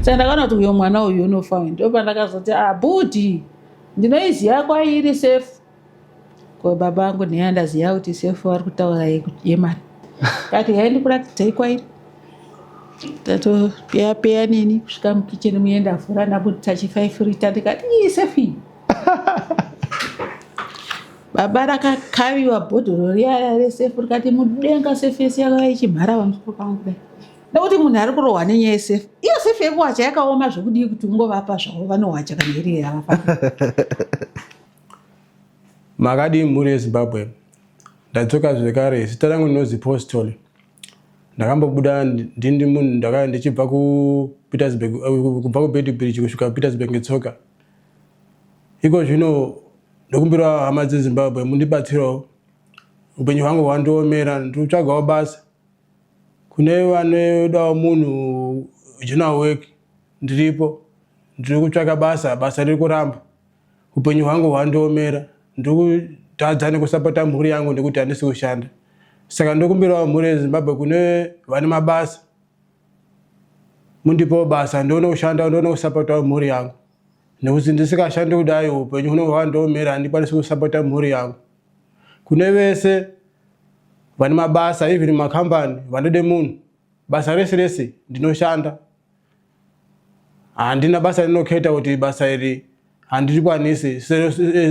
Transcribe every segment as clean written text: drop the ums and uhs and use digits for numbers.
Saka ndakaona kuti uyo mwana uyu unofa uyu. Ndopandakazoti ah bhudhi ndinoiziva kwairi safe. Ko baba vangu nheya ndaziva kuti safe vari kutaura yemari. Kati hai ndikuratidzei kwairi. Tatopeya peya neni kusvika mukitchen muye ndavhura ndabudisa chi 5 liter ndikati ii safe iyi. Baba rakakaviwa bhodhoro riya resefu rikati mudenga sefu yese yakauya ichimhara pamusoro pangu kudai. Nekuti munhu ari kurohwa nenyaya yesefu. Iyo sefu yekuwacha yakaoma zvekudii kuti ungovapa zvavo vanowacha kana iri yavafa. Makadii mhuri yeZimbabwe? Ndadzoka zvekare. Zita rangu ndinonzi Postol. Ndakambobuda ndini munhu ndakaya ndichibva kuPetersburg kubva kuBeitbridge kusvika Petersburg netsoka. Iko zvino ndokumbirawo hama dzeZimbabwe mundibatsirewo. Upenyu hwangu hwandiomera, ndiri kutsvagawo basa. Kune vanodawo munhu general work ndiripo. Ndiri kutsvaka basa, basa riri kuramba. Upenyu hwangu hwandiomera, ndiri kutadza nekusapota mhuri yangu nekuti handisi kushanda. Saka ndokumbirawo mhuri yeZimbabwe kune vane mabasa mundipewo basa ndione kushanda ndione kusapotawo mhuri yangu nekuti ndisikashandi kudai upenyu huno hwandiomera handikwanisi kusapota mhuri yangu. Kune vese vane mabasa even makambani vanode munhu basa rese rese ndinoshanda handina basa rinoketa kuti basa iri handirikwanisi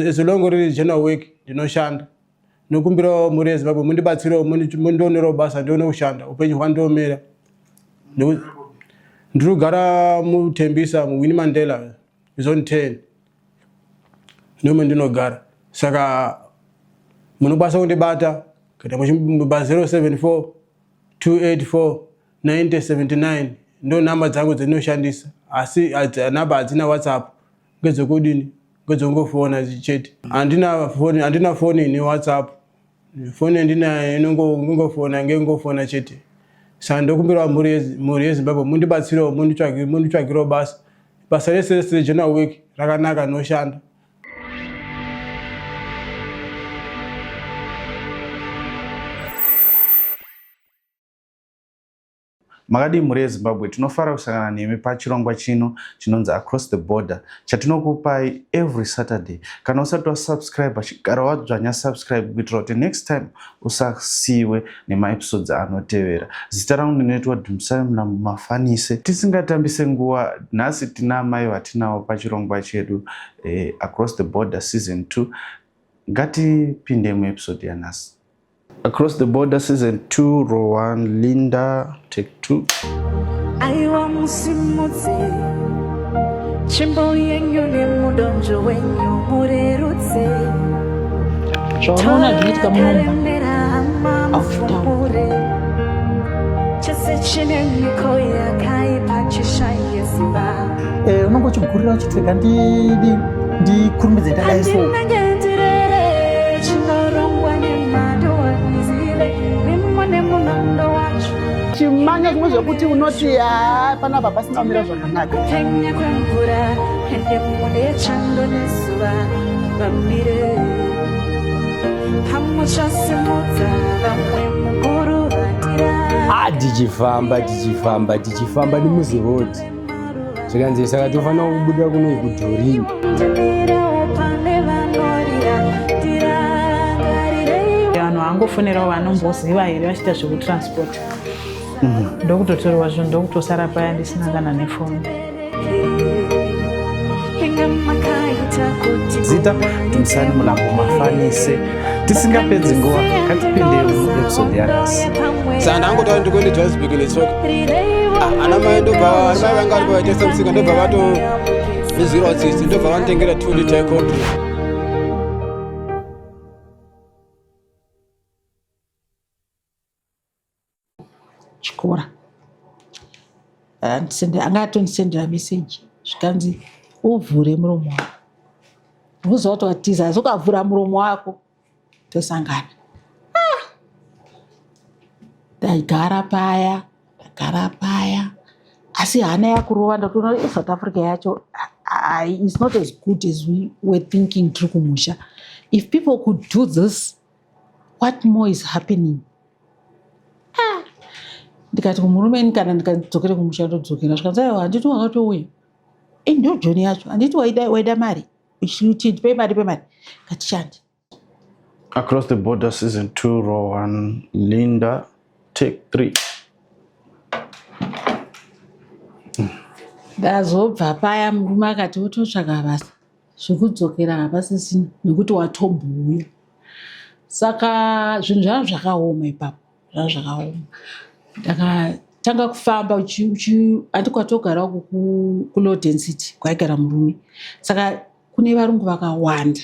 as long riri general work ndinoshanda. Ndokumbirawo mhuri yeZimbabwe mundibatsirewo mundionerawo basa ndione kushanda upenyu hwandiomera. Ndiri kugara muTembisa muWinnie Mandela zone 10 ndomo ndinogara saka munokwanisa kundibata kana pa 074 284 9079 ndo nhamba dzangu dzandinoshandisa asi nhamba hadzina WhatsApp ngedzekudini ngedzongofona chete handina foni handina foni ine whatsapp foni yandinayo inongofona ngengofona chete saka ndokumbirawo mhuri yezimbabwe mundibatsirewo munditsvagirewo basa basa rese rese regeneral work rakanaka rinoshanda. Makadii mhuri yeZimbabwe, tinofara kusangana nemi pachirongwa chino chinonzi Across the Border chatinokupai every Saturday. Kana usati wasubscribe, chigara wadzvanya subscribe kuitira kuti next time usasiiwe nemaepisodes anotevera. Zita rangu ndinoitwa Dumisani Mlambo Mafanise. Tisingatambise nguva, nhasi tina amai vatinavo pachirongwa chedu eh, Across the Border Season 2. Ngatipinde muepisode yanhasi. Across the Border Season 2 Row 1 Linda Take 2. Aiwa musimudze tsvimbo yenyu nemudonzvo wenyu murerutse. Zvaunoona zvinoitika munomba aufutaure chese chine mhiko yakaipa chishaye simba. Eh, unonge uchigurira uchiti rega ndidi ndikurumidze ndadai so chimanya zvimwe zvekuti unoti haa panapa pasina kumira zvakanaka Kupenya kwemvura ende mune chando nezuva vamire pamuchasimudza vamwe mukuruvatira Ah, tichifamba tichifamba tichifamba nemuziroad zvikanzi saka tofanira kubuda kuno kudhorini vanhu vangofonerawo vanomboziva here vachiita zvekutransport ndokutotorwa zvinhu ndokutosara paya ndisina kana nefoni. Zita Dumisani Mulambo Mafanise. Tisingapedzi nguva ngatipinde muepisode yanhasi. Saka ndangotaura ndikuende Johannesburg netsoka. Ah, ana mai ndobva ana mai vanga varipo vaitengesa musika ndobva vatondizwirawo tsitsi ndobva vanditengera 2 liter yecold drink. Chikora anga atondisendera message zvikanzi uvhure muromo wako ndikuziva kuti watiza asi ukavhura muromo wako tosangana. Ah! Ndaigara paya ndagara paya asi hana yakurova ndatoona kuti South Africa yacho is not as good as we were thinking tiri kumusha. If people could do this, what more is happening? Ah! Ndikati kumurume ini kana ndikadzokere kumusha ndodzokera. Zvikanzi aiwa handiti wakatouya. Eh ndo Joni yacho handiti waida waida mari uchiti ndipei mari ndipei mari. Ngatishande. Across the Border Season 2 Row 1 Linda Take 3. Ndazobva paya murume akati wototsvaga basa zvekudzokera hapasisina nekuti watombouya. Saka zvinhu zvanga zvakaoma ipapo zvanga zvakaoma. Ndakatanga kufamba handi kwatogara uku kulow density kwaigara murume saka kune varungu vakawanda.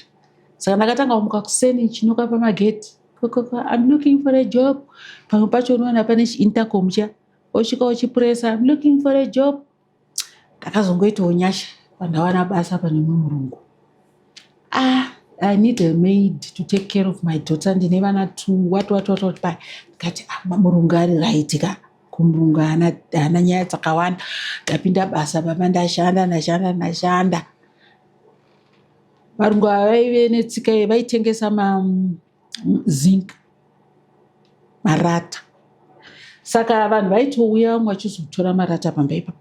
Saka ndakatanga kumuka kuseni ndichinoka pamagedhi kokoko I'm looking for a job. Pamwe pacho unowana pane chiintercom chiya wosvika uchipuresa I'm looking for a job. Ndakazongoitawo nyasha pandawana basa pane mumwe murungu. Ah, I need a maid to take care of my daughter. Ndine vana two, what, what, what, what. Ndikati, ah, murungu ari right ka. Kumurungu haana haana nyaya dzakawanda. Ndapinda basa baba ndashanda, ndashanda, ndashanda. Varungu ava vaive netsika iyi vaitengesa ma zinc marata. Saka vanhu vaitouya vamwe vachizotora marata pamba ipapo.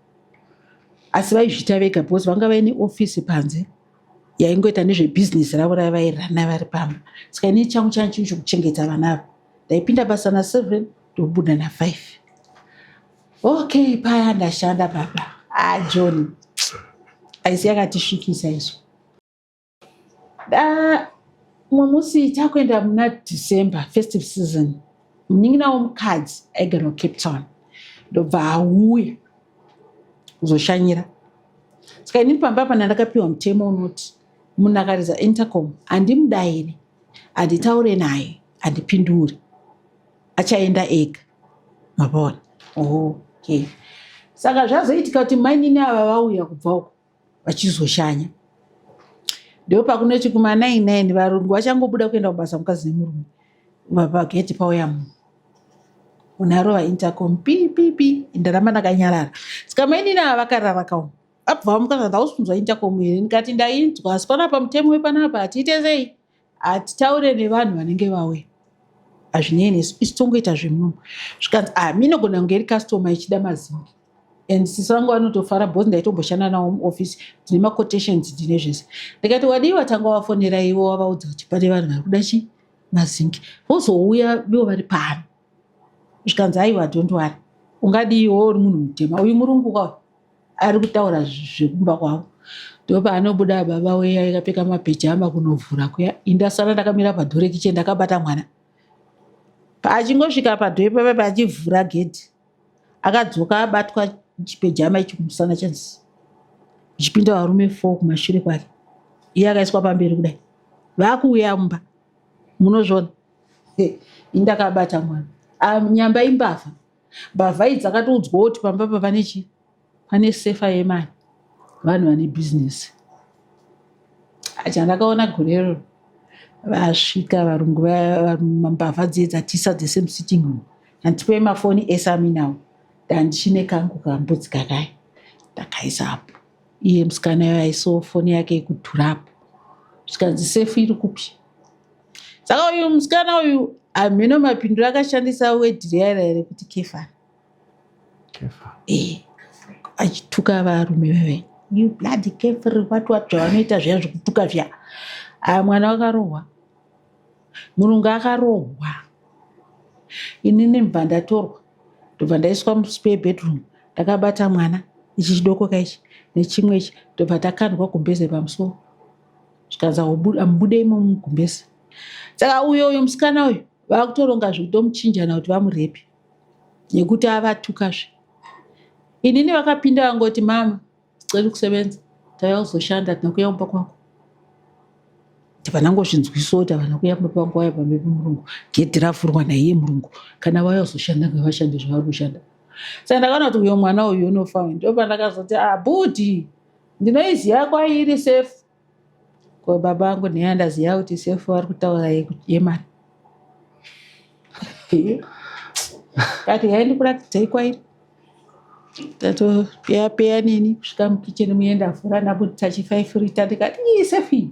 Asi vaizviita vega because vanga vaine ofisi panze yaingoita nezvebhizinesi ravo ravairana vari pamba. Saka ini changu changa chiri chokuchengeta vana ava. Ndaipinda basa na7 ndobuda na5. Okay, paya ndashanda baba. Ah, John. Aisi yakatisvikisa izvo. Da mumwe musi takuenda muna December festive season. Munin'ina womukadzi aigara kuCape Town. Ndobva auya kuzoshanyira. Saka inini pamba pana ndakapiwa mutemo unoti munhu akaridza intercom handimudairi, handitaure naye, handipinduri. Achaenda ega. Mapona. Okay. Saka zvazoitika kuti mainini ava vauya kubva uko vachizoshanya. Ndopakunoti kuma 99 varungu vachangobuda kuenda kubasa mukadzi nemurume. Pageti pauya munhu. Munhu arova intercom pi pi pi ndaramba ndakanyarara. Saka mainini ava vakarara kauma. Abva vamuka zvanzi hausi kunzwa intercom here? Ndikati ndainzwa asi panapa mutemo wepanapa hatiite sei? Hatitaure nevanhu vanenge vauya. Hazvinei nesu isu tongoita zvemunomu. Zvikanzi ah minogona kunge iri customer ichida mazingi. And sisi vangu vanotofara because ndaitomboshanda navo muoffice ndine maquotations ndine zvese. Ndikati wadii watanga wafonera ivo wavaudza kuti pane vanhu vari kuda chi mazingi. Vozouya ivo vari pano. Zvikanzi aiwa don't worry. Ungadiiwo uri munhu mutema uyu murungu kwayo ari kutaura zvekumba kwavo. Ndopaanobuda baba weya akapfeka mapejama kunovhura kuya. Indasara ndakamira padhoo rekicheni ndakabata mwana. Paachingosvika padhoo ipapa achivhura gedhi akadzoka abatwa chipejama ichi kumusana chanzi chipinda varume 4 kumashure kwake. Iye akaiswa pamberi kudai. Vakuuya mumba. Munozviona? Indakabata mwana. Ah, nyamba imbavha. Mbavha idzi dzakatoudzwawo kuti pamba apa pane chii? Pane sefa yemari. Vanhu vane bhizinesi. Chandakaona gore iroro vasvika varungu mbavha dziye dzatisa dzese musitting room. Handipei mafoni ese aminawo. Ndandichine kangu kambudzi kakaya. Ndakaisa apo. Iye musikana uyo aisawo foni yake yekudhura apo. Zvikanzi sefu iri kupi? Saka uyu musikana uyu hamheno mapinduro akashandisa wedhi riya riya rekuti kefa. Kefa. Eh, achituka varume veve. You bloody kefir, what what zvavanoita zviya zvekutuka zviya. Ah, mwana wakarohwa. Murungu akarohwa. Inini ndibva ndatorwa. Ndobva ndaiswa muspare bedroom. Ndakabata mwana ichi chidoko kaichi nechimwe ichi ndobva takandwa gumbeze pamusoro. Zvikanzi amubude imomo mugumbeze. Saka uyo uyo musikana uyu vakutoronga zvekutomuchinjana kuti vamurepi nekuti avatukazve. Inini vakapinda vangoti mama sicela ukusebenza tauya kuzoshanda hatina kuuya kumba kwako. Havana ngozvinzwisawo kuti havana kuuya kumba kwangu vauya pamberi pemurungu. Gedhi ravhurwa naiye murungu. Kana vauya kuzoshanda ngavashande zvavari kushanda. Saka ndakaona kuti uyo mwana uyu unofa uyu. Ndopandakazoti ah bhudhi ndinoiziva kwairi safe. Ko baba vangu nheya ndaziva kuti sefu vari kutaura yemari. Kati hai ndikuratidzei kwairi. Tatopeya peya neni kusvika mukicheni muye ndavhura ndabudisa chi5 rita ndikati ii sefu iyi.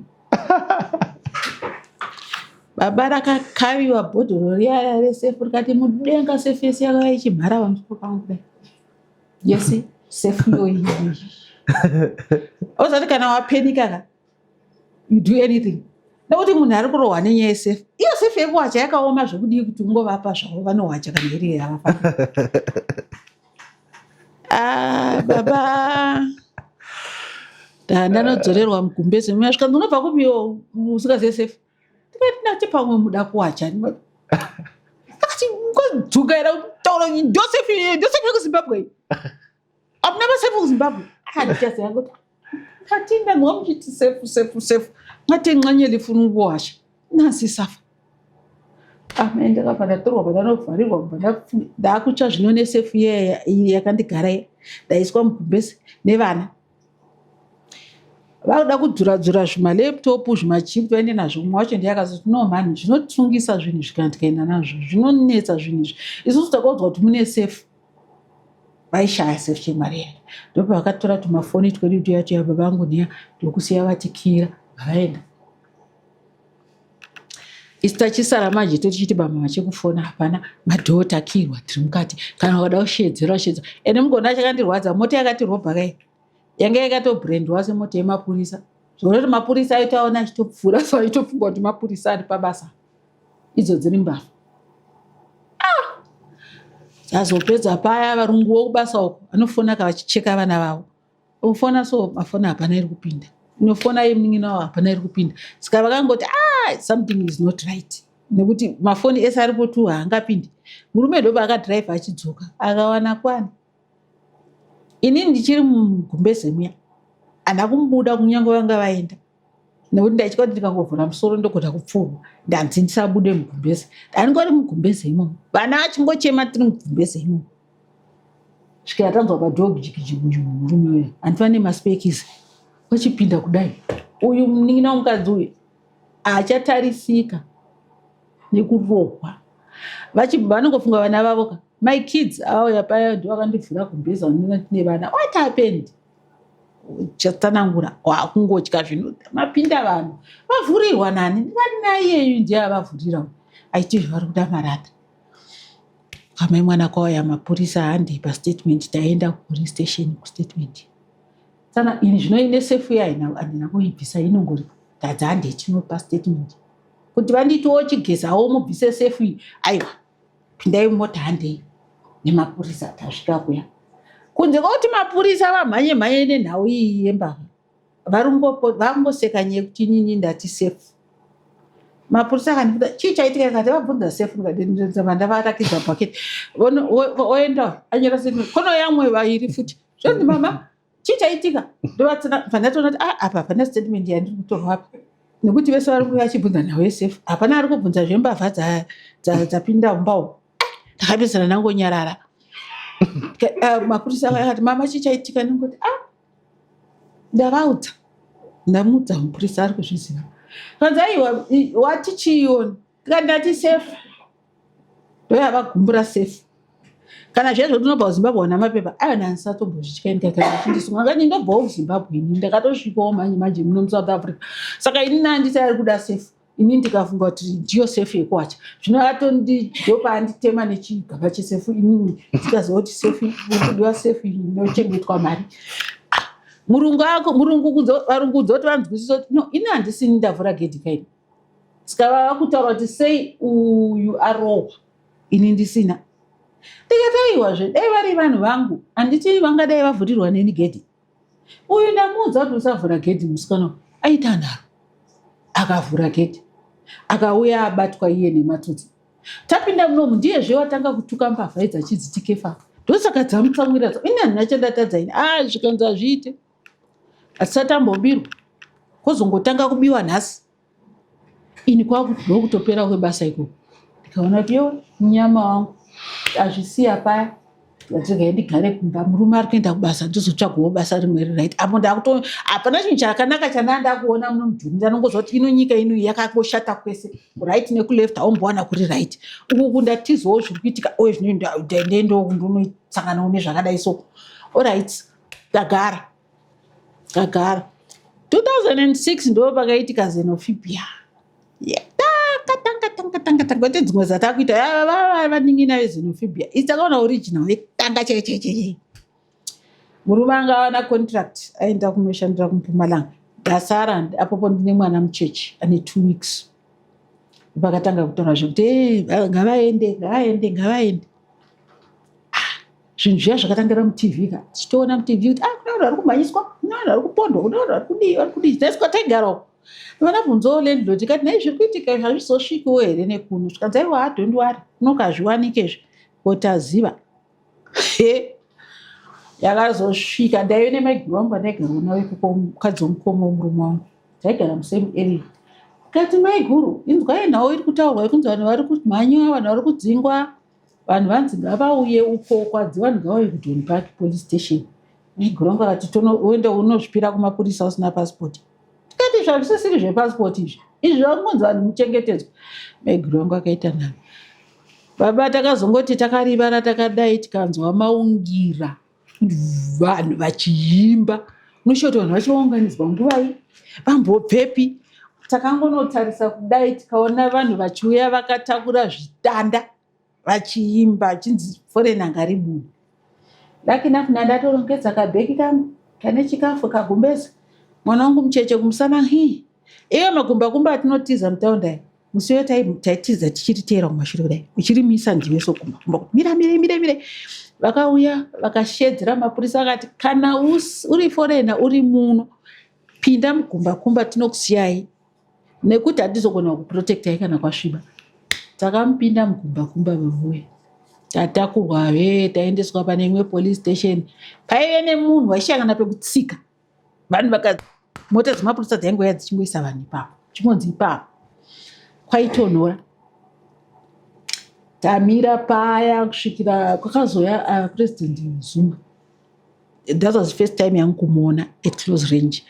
Baba rakakaviwa bhodhoro riya resefu rikati mudenga sefu yese yakauya ichimhara pamusoro pangu kudai. Yese sefu iyoyi. Ozati kana wapenika ka you do anything nekuti munhu ari kurohwa nenyaya yesefu iyo sefu yekuwacha yakaoma zvekudii kuti ungovapa zvavo vanowacha kana iri yavafa ah, baba ndanodzorerwa mugumbeze masvika ndinobva kupiwo usingazive sefu ndikati ndati pamwe muda kuwacha akati ngodzungaira kutaura ndosefu ndosefu yekuzimbabwe Hamuna masefu kuZimbabwe. Handichaziva kuti ngatinda ngoba muchiti sefu sefu sefu. Ngathi nxenye lifuna ukuwasha. Nasi safa. Amen ndakabva ndatorwa bva ndanovharirwa bva ndakutsva zvino nesefu iye yakandigara iya. Ndaiswa mugumbezi nevana. Vakuda kudzura dzura zvimalaptop zvimachip vaende nazvo mumwe wacho ndiye akazoti no mhani zvinotsungisa zvinhu izvi kana tikaenda nazvo zvinonetsa zvinhu izvi. Isusu takaudzwa kuti mune sefu. Vaishaya sefu chemari yake ndopavakatora tumafoni twedu tuya tuya baba vangu niya ndokusiya vatikira vaenda isu tachisara manje totichiti bamama chekufona hapana madhoo takirwa tiri mukati kana ukada kushedzera washedza ende mugona chakandirwadza mota yakatirobha kai yanga yakatobrandwa semota yemapurisa zvokuti mapurisa aitoaona achitopfuura so aitofunga kuti mapurisa ari pabasa idzo dziri mbavha ah! Dzazopedza paya varungu wokubasa uko vanofona ka vachicheka vana vavo ofona so mafoni hapana iri kupinda inofona yemunin'ina wavo hapana iri kupinda saka vakangoti ah, something is not right nekuti mafoni ese aripo tu haangapindi murume ndopa akadhiraivha achidzoka akawana kwani inini ndichiri mugumbeze muya handina kumubuda kunyange vanga vaenda nekuti ndaitya kuti ndikangovhura musoro ndogona kupfurwa ndanzi ndisabude mugumbeze ndandingori mugumbeze imomo vana vachingochema tiri mugumbeze imomo svikira tanzwa padog jikijimuju murume uya handifa nemaspekisi vachipinda kudai uyu munin'ina womukadzi uyu achatarisika nekurohwa vanongofunga vana vavo ka my kids auya paya ndovakandivhura gumbeza ndine vana what happened chatsanangura wakungotya zvino mapinda vanhu vavhurirwa nani ndikati naiyeyu ndiye avavhurira aiti zvavari kuda marata kamai mwana kwauya mapurisa handei pastatement taenda kupolice station kustatement tsana ini zvino ine sefu iya handina kuibvisa inongoripo ndadzi handei tinopa statement kuti vanditiwo chigezawo mubvise sefu iyi aiwa pindai mumota handei nemapurisa tasvika kuya kunze kwekuti mapurisa vamhanye mhanye nenhau iyi yembavha vangoseka nyaya yekuti inini ndati sefu mapurisa akandibvunza chii chaitika ikati vabvunza sefu ndikadendedza ndavarakidza bhaketi oenda anyora sefu kono yamwe vairi futi zvonzi mama chii chaitika ndovandatoona kuti ah, apa hapana statement yandiri kutorwa apa nekuti vese vari kuuya achibvunza nhau yesefu hapana ari kubvunza zvembavha dzapinda mumba umu ah, ndakapedzisira ndangonyarara ah, mapurisa akati mama chii chaitika ndingoti a ndavaudza ndamuudza mupurisa ari kuzviziva kanzi aiwa wati chiioni ndikati ndati sefu ndoyavagumbura sefu kana zviya zvekuti unobva kuzimbabwe wana mapepa ayo ndandisatombozvitya ini kana achindisunga ngati ndobvawo kuzimbabwe ini ndakatosvikawo manje manje muno musouth africa saka ini nanditi ari kuda sefu ini ndikafunga kuti ndiyo sefu yekuwacha zvino atondidopaanditema nechigaba chesefu inini ndikaziva kuti sefu kudiwa sefu inochengetwa mari ah, murungu ako murungu varungu kudzoti vanzwisisa kuti no ini handisini ndavhura gedhi kaini saka vava kutaura kuti sei uyu arohwa ini ndisina ndikati aiwazve dai vari vanhu vangu handiti vangadai vavhurirwa neni gedhi uyu ndamuudza kuti usavhura gedhi musikana aita nharo akavhura gedhi akauya abatwa iye nematsotsi tapinda munomu ndiyezve watanga kutuka mbavha idzi achidzi tikefa ndosaka dzamutsamwira ini handina chandatadza ini a ah, zvikanzi hazviite hatisati ambobirwa kozongotanga kubiwa nhasi ini kwakutopera kwebasa ikoko ndikaona kuti yo munyama wangu azvisiya paya ndatiregai ndigare kumba murume ari kuenda kubasa ndozotsvagawo basa rimwe riright apo ndakuto hapana chinhu chakanaka chandaa ndakuona muno mujoni ndanongozva kuti ino nyika ino yakangoshata kwese right nekuleft haumbowana kuri right uku kundatizawo zviri kuitika oye zvino ndonosanganawo nezvakadai so orit tagara tagara 2006 ndo pakaitika xenophobia yeah. Yekutanga tanga tanga tanga tanga, kwete dzimwe dzatakuita vanin'ina vezenophobia. Isi takaona original yekutanga chaiyo chaiyo chaiyo. Murume anga awana contract, aenda kunoshandira kuMpumalanga. Ndasara apopo ndine mwana muchechi ane 2 weeks. Vakatanga kutaura zvekuti, "Eh, ngavaende, ngavaende, ngavaende." Ah, zvinhu zviya zvakatangira muTV ka, tichitoona muTV kuti, ah, kune vanhu vari kumhanyiswa, kune vanhu vari kupondwa, kune vanhu vari kudii, vari kudii. Taiswa taigara uko. Vanabvunzawo landlord, tikati, "Nhai, zviri kuitika izvi hazvizosvikiwo here nekuno?" Zvikanzi, "Aiwa, don't worry, kunoku hazviwanike izvi." Kotaziva he yakazosvika. Ndaive nemaiguru vangu vandaigara navo ikoko, mukadzi womukoma womurume wangu, taigara musame area. Kati, "Maiguru, inzwai nhau iri kutaurwa yekunzi vanhu vari kumhanywa, vanhu vari kudzingwa, vanhu vanzi ngavauye uko kwadzi, vanhu ngavauye kuDawn Park Police Station." Maiguru vangu akati, "Uende unozvipira kumapurisa usina pasipoti?" Tikati, "Zvazvisisiri zvepasipoti izvi, izvi zvakungonzi vanhu muchengetedzwa." Maiguru vangu akaita nharo. Baba, takazongoti takarivara takadai, tikanzwa maungira, vanhu vachiimba. Unoshuwa kuti vanhu vachiunganidzwa nguvai, vambobvepi? Takangonotarisa kudai, tikaona vanhu vachiuya vakatakura zvitanda, vachiimba, vachinzi foreigner ngaribude. Lucky enough ndandatorongedza kabheki kangu kane chikafu, kagumbeza, mwana wangu mucheche kumusana. Hi, iye magumbakumba atinotiza mutaundi aya, musi uyo taitiza tichiriteera kumashure kudai, uchirimisa ndiwe sogumbakumba kuti mira, mire, mire, mire. Vakauya vakashedzera mapurisa, akati, "Kana uri foreigner uri muno, pinda mugumbakumba, tinokusiyai nekuti hatizogona kuprotectai kana kwasviba." Takamupinda mugumbakumba vavuya, tatakurwa he, taendeswa pane imwe police station. Paive nemunhu waishaya kana pekutsika. Vanhu vaka mota dzemapurisa dzaingouya dzichingoisa vanhu ipapo, chingonzi ipapo kwaitonhora. Tamira paya kusvikira kwakazoya President Zuma. That was the first time yangu kumuona at close range.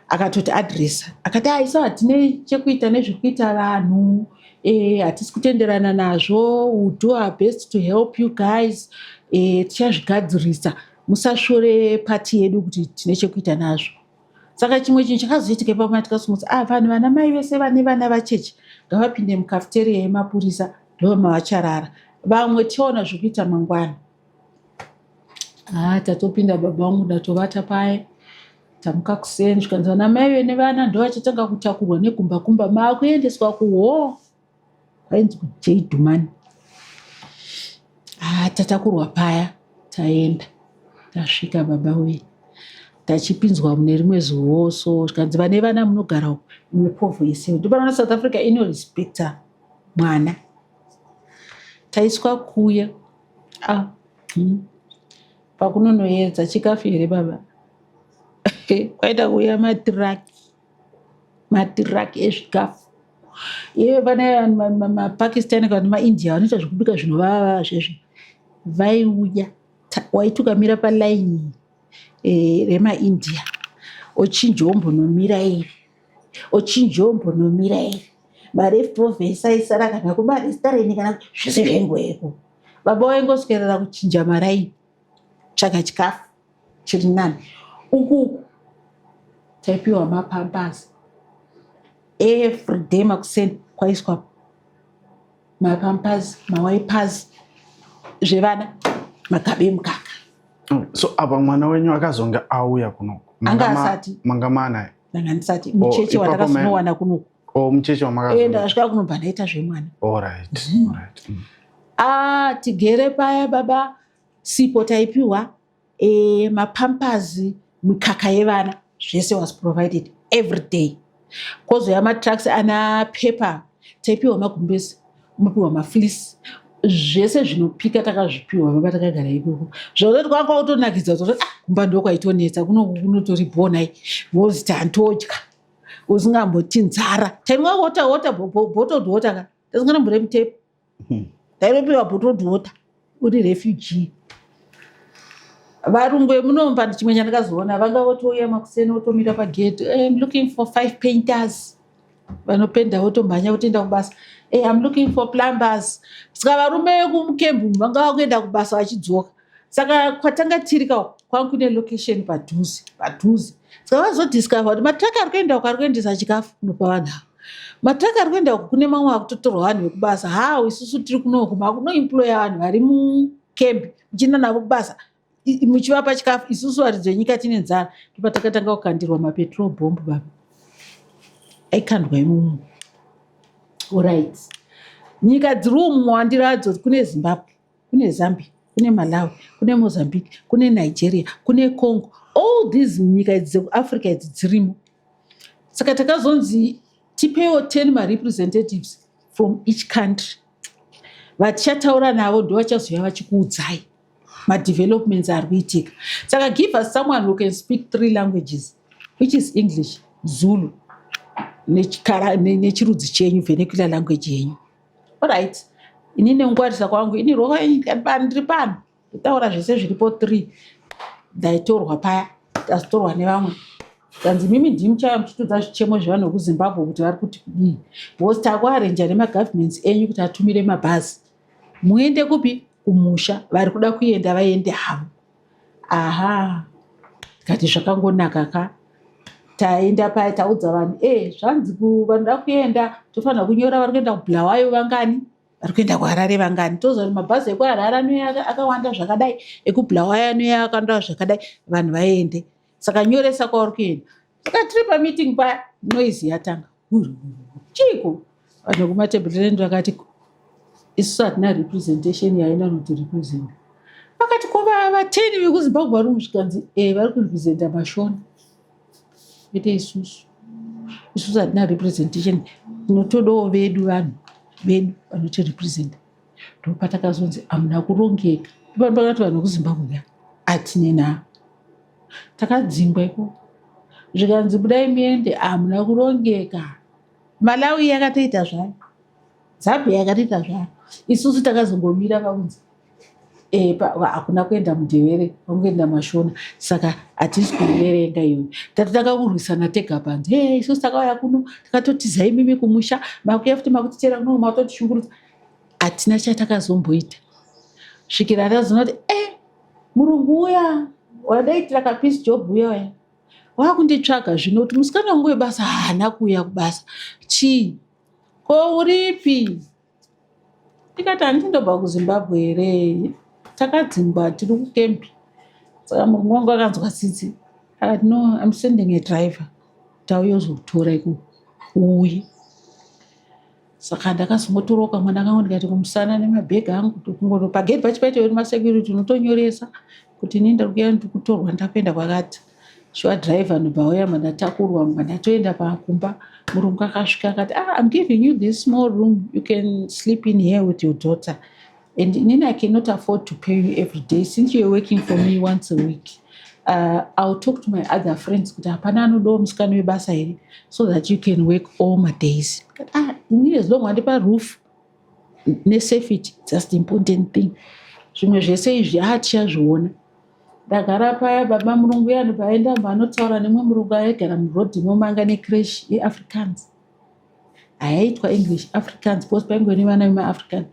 Akatoti adresa, akati, "Aisa hatine chekuita nezvekuita vanhu, hatisi kutenderana nazvo. We do our best to help you guys. Tichazvigadzirisa, musashore pati yedu kuti tine chekuita nazvo." Saka chimwe chinhu chakazoitika ipapo, tikasumudza, ah, vanhu, vana mai vese vane vana vacheche ngavapinde mucafeteria yemapurisa, ndo mavacharara, vamwe tichaona zvekuita mangwana. Ah, tatopinda, baba vangu, ndatovata paya. Tamuka kuseni, zvikanzi vana mai vene vana ndo vachatanga kutakurwa negumbakumba, maakuendeswa kuho kwainzi kuJ Dumani. Ah, tatakurwa paya, taenda, tasvika, baba wee, tachipinzwa mune rimwe zuwoso. Zvikanzi vane vana munogara uku, imwe povho yese. Ndopanoona South Africa inorespekta mwana. Taiswa kuya, ah, Pakunonoedza chikafu here, baba, kwaita kuuya matiraki, matiraki ezvikafu. Iye pane maPakistan kana maIndia vanoita zvekubika zvinovava zvezvi, vaiuya. Waiti ukamira palaini remaIndia, ochinja, ombonomira iri, ochinja, ombonomira iri. Maleftovers aisara kana kumarestaurant kana zvese zvaingoeko. Baba vaingoswerera kuchinja maraini, tsvaka chikafu chiri nani. Ukuku taipiwa mapampers everyday makuseni, kwaiswa mapampers, mawipers zvevana, magaba emukaka. So apa mwana wenyu akazonge auya kunoku? Anga asati. Manga maanaye? Ndanga ndisati. Mucheche ipapo wandakazonowana kunoku. O, mucheche wamakazo? Ndakasvika kunobva ndaita zvemwana. Alright. Ah, tigere paya, baba, sipo taipiwa, mapampers, mikaka yevana, zvese was provided every day. Kwozoya matrucks ana pepper, taipiwa magumbezi, unopiwa mafleece, zvese zvinopika takazvipiwa, baba, takagara ikoko. Zvakutoti kwanga kwakutonakidza kutoti, ah, kumba ndokwaitonetsa, kunoku kunotori bonai vozi tantodya usingamboti nzara. Tainwa water, water, bottled water ka, tasinganambure mutap. Tainopiwa bottled water uri refugee. Varungu vemunomba, chimwe chandakazoona, vanga votouya makuseni, votomira pagate, "I'm looking for five painters." Vanopenda votomhanya votoenda kubasa. "Hey, I'm looking for plumbers." Saka varume vekumukembu vanga vakuenda kubasa vachidzoka. Saka kwatanga tiri ka, kwanga kune location padhuze padhuze. Saka vazodiscover kuti matraka ari kuenda uko ari kuendesa chikafu kunopa vanhu ava. Matruck ari kuenda uku kune mamwe akutotorwa vanhu vekubasa. How isusu tiri kunoku makunoemploya vanhu vari mukembi muchienda navo kubasa muchivapa chikafu, isusu varidzi venyika tine nzara. Ndopatakatanga kukandirwa mapetrol bomb baba, aikandwa imomo. Alright, nyika dziri umu muwandiro adzo, kune Zimbabwe, kune Zambia, kune Malawi, kune Mozambique, kune Nigeria, kune Congo. All these nyika idzi dzekuAfrica idzi dzirimo. Saka takazonzi tipewo 10 marepresentatives from each country vatichataura navo, ndo vachazouya vachikuudzai madevelopments ari kuitika. Saka give us someone who can speak three languages, which is English, Zulu nechirudzi chenyu, vernacular language yenyu. Alright, ini nengwarisa kwangu ini ndiri pano ndotaura zvese zviripo three. Ndaitorwa paya, tazotorwa nevamwe, kanzi mimi ndimi muchauya muchitodza zvichemo zvevanhu vekuZimbabwe kuti vari kuti kudii, because takuarrange nemagovernments enyu kuti atumire mabhazi muende kupi, kumusha. Vari kuda kuenda vaende havo. Aha, tikati zvakangonaka ka. Taenda paya, taudza vanhu e zvanzi vanoda kuenda tofanira kunyora vari kuenda kuBulawayo vangani, vari kuenda kuHarare vangani. Toziva kuti mabhazi ekuHarare anouya akawanda zvakadai, ekuBulawayo anouya akawanda zvakadai, vanhu vaende. Saka nyoresa kwauri kuenda. Saka tiri pameeting paya, noise yatanga. Chiko? Vanhu vekuMatabeleland vakati isusu hatina representation yaina noti represent. Vakati ko vateni vekuZimbabwe vari muzvikanzi e vari kurepresenta maShona, kwete isusu. Isusu hatina representation, tinotodawo vedu vanhu vedu vanotirepresenta. Ndopatakazonzi hamuna kurongeka. Ndopakati vanhu vekuZimbabwe ka hatine navo, takadzingwa ikoko, zvikanzi budai muende, hamuna kurongeka. Malawi yakatoita zvayo, Zambia yakatoita zvayo, isusu takazongomira pakunzi hakuna kuenda muNdevere, kwangoenda maShona, saka hatisi kuverenga iyoyo. Tatotanga kurwisana tega panze. Hey, isusu takauya kuno takatotiza imimi kumusha, makuya futi makutitera kuno, makutotishungurudza. Hatina chatakazomboita svikira tazoona kuti murungu uya wadaitira kapiece job uya uya wakunditsvaga zvino kuti musikana wangu webasa haana kuuya kubasa, chii, ko uripi? Ndikati handindobva kuZimbabwe here, takadzingwa, tiri kukembi. Saka murungu wangu akanzwa tsitsi, akati no, I'm sending a driver kuti auye uzokutora ikoko uuye. Saka ndakazongotorawo kamwana kangu, ndikati kumusana nemabhegi angu, tokungono pagedhi pacho paito masecurity, unotonyoresa kuti ini ndiri kuya, ndiri kutorwa, ndakuenda kwakati. Shuwa driver ndobva auya, mandatakurwa, mandatoenda pakumba. Murungu akasvika akati, ah, I'm giving you this small room, you can sleep in here with your daughter, and inini I cannot afford to pay you every day since you're working for me once a week. I'll talk to my other friends kuti hapana anodawo musikana webasa here so that you can work all my days. Ndikati, ah, inini as long wandipa roof nesafety, that's the important thing, zvimwe zvese izvi hatichazviona. Ndagara paya baba, murungu yani paenda anotaura nemumwe murungu aigara murodhi imomo, necreche yeAfrikaans hayaitwa English, Afrikaans, because paingove nevana vemaAfrican.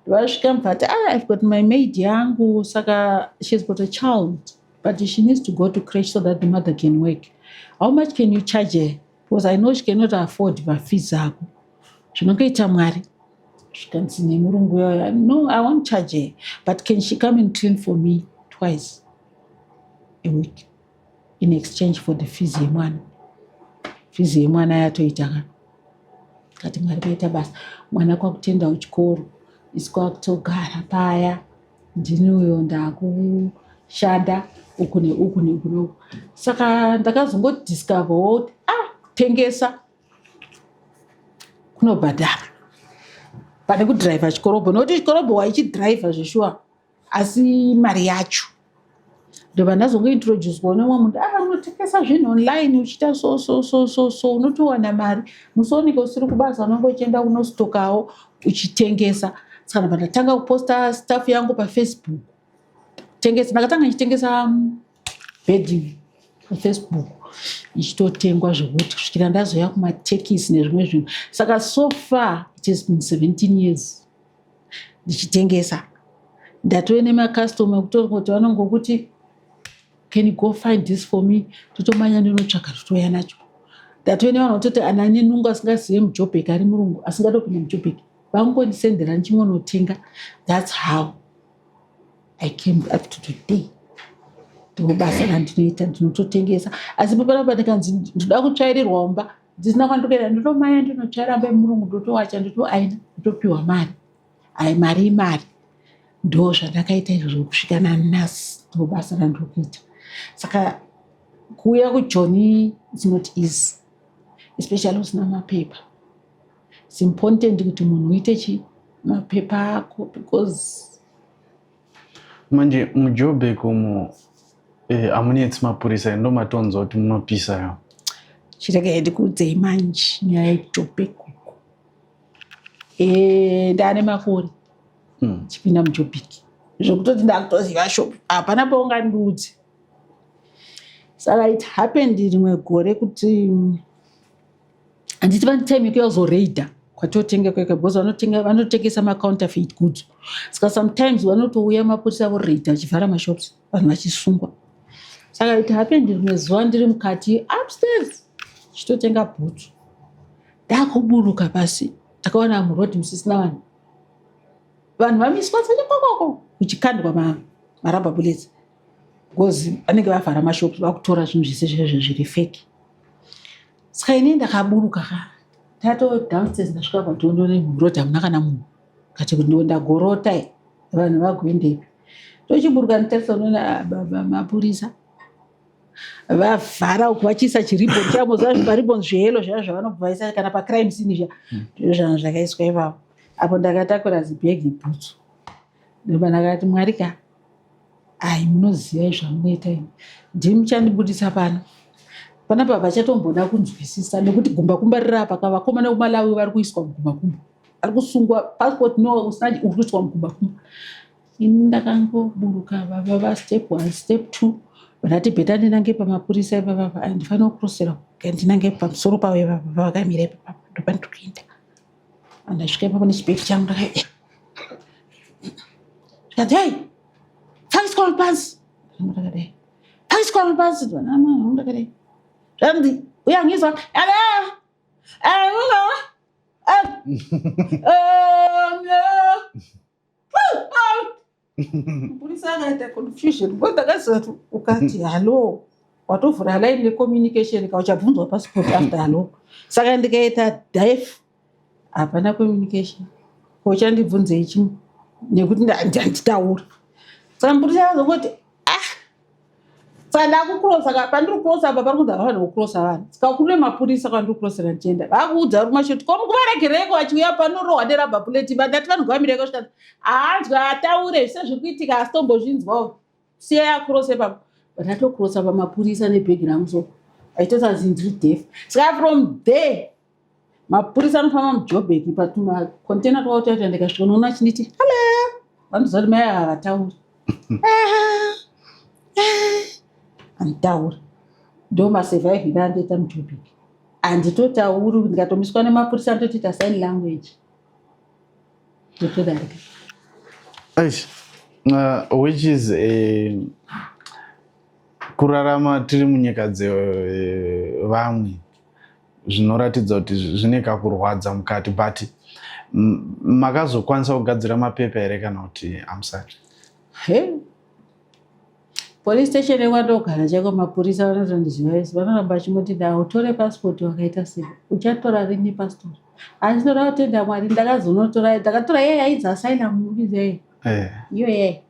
Vasvika mubvati, ah, I've got my maid yangu, saka she's got a child but she needs to go to creche so that the mother can work. How much can you charge her? Because I know she cannot afford mafees ako. Zvinongoita Mwari. Zvikanzi nemurungu uyoyo, no, I won't charge her, but can she come and clean for me twice a week in exchange for the fees yemwana? Fees yemwana yatoita ka. Kati Mwari vaita basa, mwana kwakutendawo chikoro, isi kwakutogara paya. Ndini uyo ndakushanda uku neuku neuku neuku. Saka ndakazongodiscoverwo kuti ah, kutengesa kunobhadhara pane kudhiraivha chikorobho, nokuti chikorobho waichidhiraivha zveshuwa, asi mari yacho. Ndobva ndazongointroducwa nemumwe munhu, ah, unotengesa zvinhu online uchiita so so so so so, unotowana mari. Musi waunenge usiri kubasa unenge uchienda kunostokawo uchitengesa. Saka ndobva ndatanga kuposta stuff yangu paFacebook, tengesa. Ndakatanga ndichitengesa bedding paFacebook, ichitotengwa zvekuti kusvikira ndazoya kumatekisi nezvimwe zvinhu. Saka so far it has been 17 years ndichitengesa. Ndatove nemakastoma ekutongoti vanongokuti, can you go find this for me? Totomanya ndinotsvaka, totouya nacho. Ndatove nevanhu vatoti ana ane nungo asingazive muJobek ari murungu asingatopinda muJobek vangondisendera ndichingonotenga. That's how I came up to today. Ndobasa randinoita, ndinototengesa. Asi papanapa ndikanzi ndoda kutsvairirwa umba ndisina kwandikuenda, ndotomaya ndinotsvaira mba yemurungu, ndotowacha, ndotoaina, ndotopiwa mari. Ai, mari imari. Ndo zvandakaita izvozvo kusvika nanhasi, ndo basa randiri kuita. Saka kuuya kuJoni it's not easy, especially usina mapepa. It's important kuti munhu uite chi mapepa ako because Manje muJobek umu hamunetsi mapurisa, ndo matonzwa kuti munopisa yo? Chiregai ndikuudzei manje nyaya yeJobek uku. Ndaane makore chipinda muJobek zvekutoti ndakutoziva shop, hapana paungandiudze. Saka it happened rimwe gore kuti handiti vane time yekuya kuzoreida kwatotenga kweka because vanotenga, vanotengesa macounterfeit goods. Saka sometimes vanotouya mapurisa voreida vachivhara mashops, vanhu vachisungwa. Saka it happened rimwe zuva ndiri mukati upstairs chitotenga bhutsu, ndakuburuka pasi takaona muroad musisina vanhu, vanhu vamiswa sechikokoko kuchikandwa marubber bullets because vanenge vavhara mashops, vakutora zvinhu zvese zvezvo zviri fake. Saka inini ndakaburuka ka tato downstairs, ndasvika patondone muroad hamuna kana munhu, kati kuti ndagorota vanhu vagoendepi. Tochiburuka nditarisa unoona baba mapurisa vavhara uku vachiisa chiribbon chavo, moziva zvimaribon zveyellow zvaya zvavanobva vaisa kana pacrime scene zviya, ndizvo zvanga zvakaiswa ipapo. Apo ndakatakura zibhegi bhutsu, ndoba ndakati, "Mwari ka, ai, munoziva zvamunoita imi, ndimi muchandibudisa pano panapa." Vachatomboda kunzwisisa nekuti gumbakumba riri apa ka, vakomana vekuMalawi vari kuiswa mugumbakumba, vari kusungwa passport no usina, uri kuiswa mugumbakumba. Ini ndakangoburuka vava va step one, step two, ndati better ndinange pamapurisa ipapapa, handifanira kukrosera, ndinange pamusoro pavo ipapa pavakamira ipapapa, ndopandiri kuenda. Andasvika ipapo nechibhegi changu, ndaka ndikati, "Hei, pfakiswa pasi." Ndakadai, "Pfakiswa pasi." Ndakadai, zvanzi, "Uyangizwa?" Ala ala Mupurisa akaita confusion because ndakaziva kuti ukati hello watovhura line recommunication ka, uchabvunzwa passport after hello. Saka ndikaita deaf, hapana communication, uchandibvunzei chimwe nekuti handitauri. Saka mupurisa akazongoti, "Ah." Saka ndakukurosa ka, pandiri kurosa apa pari kunzi havafaniri kukurosa vanhu. Saka kune mapurisa kwandiri kurosera ndichienda, vakuudza vari kumashoti ko mukuvaregereiko vachiuya panorohwa nerubber bullet. Vandati vanhu ngavamireko, svikati haanzwa ataure zvise zviri kuitika, asi tombozvinzwawo, siyai akurose ipapo. Ndatokurosa pamapurisa nebhegi rangu, so aitoita ndiri deaf. Saka from there mapurisa anofamba muJobek patumakontena twavo, ndikasvika unoona achinditi, "Hello." Vanoziva kuti mai ava vatauri, handitauri. Ndo masurviving andoita muJobek, handitotauri. Ndikatomiswa nemapurisa ndotoita sign language, ndotodarika. Eish, which is kurarama tiri munyika dzevamwe zvinoratidza kuti zvine kakurwadza mukati, but makazokwanisa kugadzira mapepa here kana kuti hamusati? He, police station yekwandogara chaiko mapurisa vanotondiziva vese, vanoramba vachingoti, "Da utore passport, wakaita sei, uchatora rini passport?" Asi ndoda kutenda Mwari, ndakazonotora, ndakatora iye yainzi asylum visa. Iyo yeye,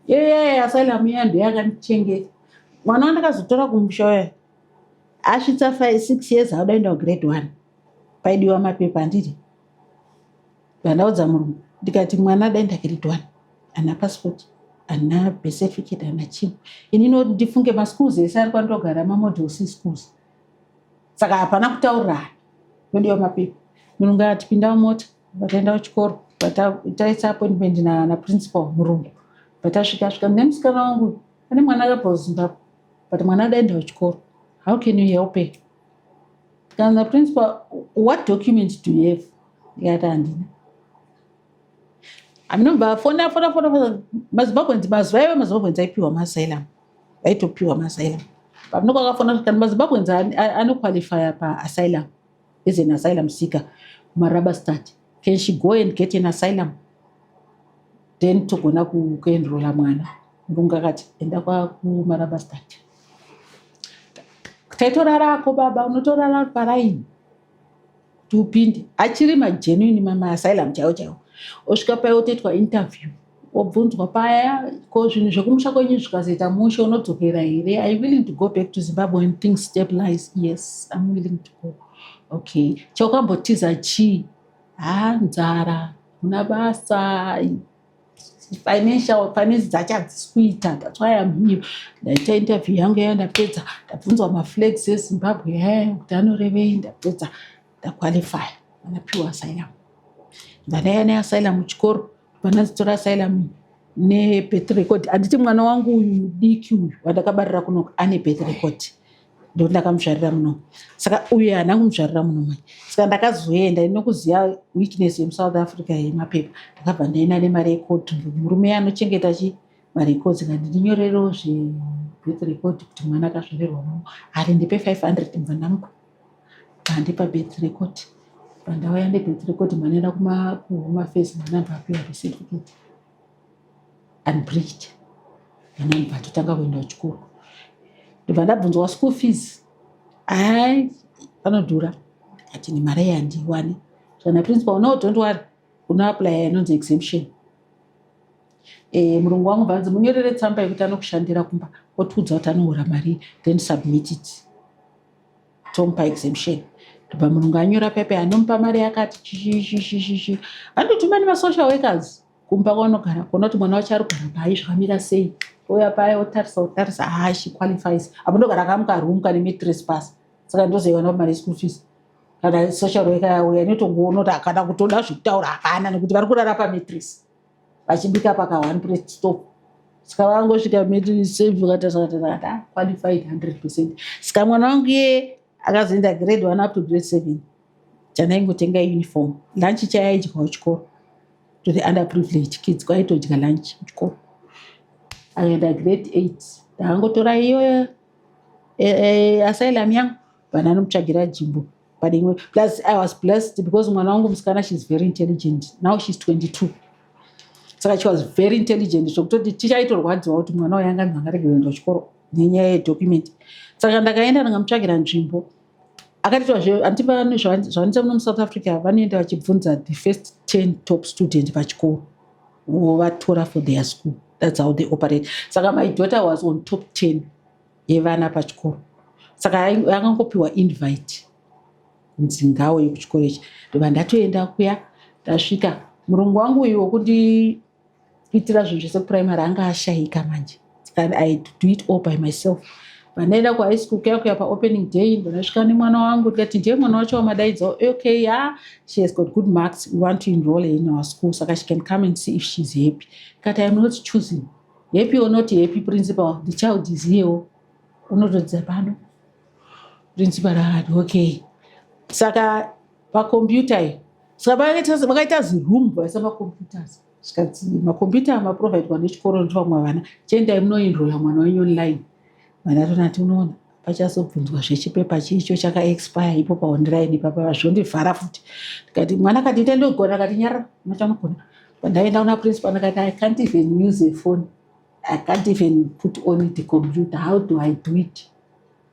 iyo yeye asylum iya ndo yakandichengeta. Mwana wandakazotora kumusha uya asvitsa 5 6 years, auda kuenda kugrade one, paidiwa mapepa, handiti? Vandaudza murungu ndikati, "Mwana adaenda grade one, hana passport, hana birth certificate, hana chimwe. Inini ndifunge maschools ese ari kwandogara mamodel C schools, saka hapana kutaurirana, nodiwa mapepa." Murungu akati, "Pinda mumota." Vataenda kuchikoro, taisa appointment naprincipal murungu. Patasvika svika nemusikana wangu, ane mwana akabva kuZimbabwe, but mwana adaenda kuchikoro, how can you help her? Kana principal, "What documents do you have?" Ndikati, "Handina." Aminobva fona fona fona fona. MaZimbabweans mazuva ivo, maZimbabweans aipiwa maasylum, vaitopiwa maasylum. Pamunoko akafona kana maZimbabweans anoqualifya paasylum as an asylum seeker kuMarabastad, can she go and get an asylum, then togona kuenrola mwana? Murungu akati, "Enda kuMarabastad." Taitorarako baba, unotorara paraini kuti upinde. Achiri magenuine maasylum chaiwo chaiwo. Osvika paya, otoitwa interview, wobvunzwa paya, "Ko zvinhu zvekumusha kwenyu zvikazoita mushe, unodzokera here? Are you willing to go back to Zimbabwe when things stabilize?" "Yes, I'm willing to go." "Okay, chaukambotiza chii?" "Ha, nzara, kuna basa, financial finance dzacho hadzisi kuita, that's why I'm here." Ndaita interview yangu yaya, ndapedza, ndabvunzwa maflags eZimbabwe yaya kuti anorevei, ndapedza, ndaqualify, ndapiwa asylum. Ndandaiya neasylum muchikoro, pandazitora asylum nebirth record. Handiti mwana wangu uyu mudiki uyu wandakabarira kuno ane birth record, ndokuti ndakamuzvarira muno. Saka uyu haana kumuzvarira muno mai. Saka ndakazoenda inokuziva weakness yemuSouth Africa yemapepa. Ndakabva ndaenda nemarecord. Murume anochengeta chi marecords, kati, "Ndinyorerewo zvebirth record kuti mwana akazvarerwa muno." Ari, "Ndipe 500." Mbva ndamupa, andipa birth record. Pandauya nebirth record, mwana kuHome Affairs, mwana bva apiwa certificate unbridged. Mwana ndibva atotanga kuenda kuchikoro. Ndibva ndabvunzwa school fees. Hai, panodhura. Ati, "Nemari iyi handiiwani." Zvana principal, "No, don't worry, unoapply inonzi exemption." Murungu wangu bvanzi, "Munyorere tsamba yekuti anokushandira kumba, otiudza kuti anohora mari, then submit it, tomupa exemption." Ndobva murungu anyora pepe, anomupa mari yakati chichichichichi. Vandotuma nemasocial workers kumba kwaunogara kuona kuti mwana wacho ari kugara pai, zvakamira sei. Ouya paya, otarisa, otarisa, ha, she qualifies. Apo ndogara kamuka room kane mattress pasi. Saka ndozoiwana mari school fees? Kana social worker yauya, inotongoona kuti kana kutoda zvekutaura hapana, nekuti vari kurara pamattress, vachibika paka one plate stove. Saka vangosvika, katasakata, qualified 100%. Saka mwana wangu iye akazoenda grade 1 up to grade 7. Chandaingotenga uniform, lunch chayaidyawo chikoro. To the underprivileged kids kwaitodya lunch kuchikoro. Akaenda grade 8, ndakangotora iyoyo asylum yangu, vanhu anomutsvagira jimbo pane imwe. Plus I was blessed because mwana wangu musikana, she's very intelligent. Now she's 22. Saka she was very intelligent zvokutoti tichaitorwadziwa kuti mwana uyu anganzi angarege kuenda kuchikoro nenyaya yedocument. Saka ndakaenda, ndikamutsvagira nzvimbo. Akatitwazve, handiti zvavanoita muno muSouth Africa, vanoenda vachibvunza the first 10 top student pachikoro, vovatora for their school. That's how they operate. Saka my daughter was on top 10 yevana pachikoro. Saka akangopiwa invite kunzi ngauye kuchikoro ichi. Ndobva ndatoenda kuya. Ndasvika, murungu wangu uyu wokundiitira zvinhu zvese kuprimary anga ashayika manje. Saka I do it all by myself. Pandaenda kuhigh school kuya kuya, paopening day, ndasvika nemwana wangu, ndikati, "Ndiye mwana wacho wamadaidza? Okay, ya, she has got good marks. We want to enroll her in our school, saka she can come and see if she's happy." Kati, "I'm not choosing happy or not happy, principal. The child is here, unotodzidza pano." Principal akati, "Okay." Saka pakombiyuta iyi, saka vakaita ziroom, vaisa macomputers. Zvikanzi makombiyuta maprovidwa nechikoro ndoto vamwe vana, "Chiendai munoenrola mwana wenyu online." Mwana tonati, "Unoona pachazobvunzwa zvechipepa chicho chakaexpire ipo paonline ipapa, zvondivhara futi." Ndikati, mwana akati, "Ita ndogona." Akati, "Nyarara, unochanogona." Pandaenda kuna principal, ndakati, "I can't even use a phone. I can't even put on the computer. How do I do it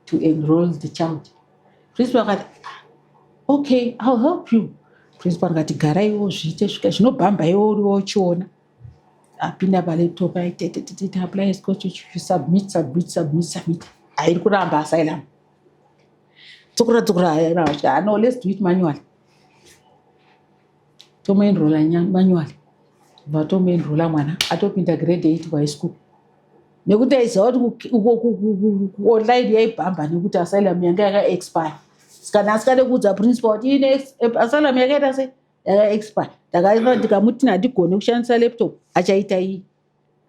to enroll the child?" Principal akati, "Ah, okay, I'll help you." Principal akati, "Garaiwo zviite svika zvinobhamba iwo uriwo uchiona." Apinda palaptop, aitetetete, apply scholarship, submit, submit, submit, submit. Hairi kuramba asylum. Tsukura tsukura. "No, let's do it manually." Tomuenrola manually. Bva tomuenrola, mwana atopinda grade 8 kuhigh school, nekuti aiziva kuti kuonline yaibhamba nekuti asylum yanga yakaexpire. Saka asikade kuudza principal kuti ine asylum yakaita sei, yakaexpire. Ndikamuti handigoni kushandisa laptop, achaita iyi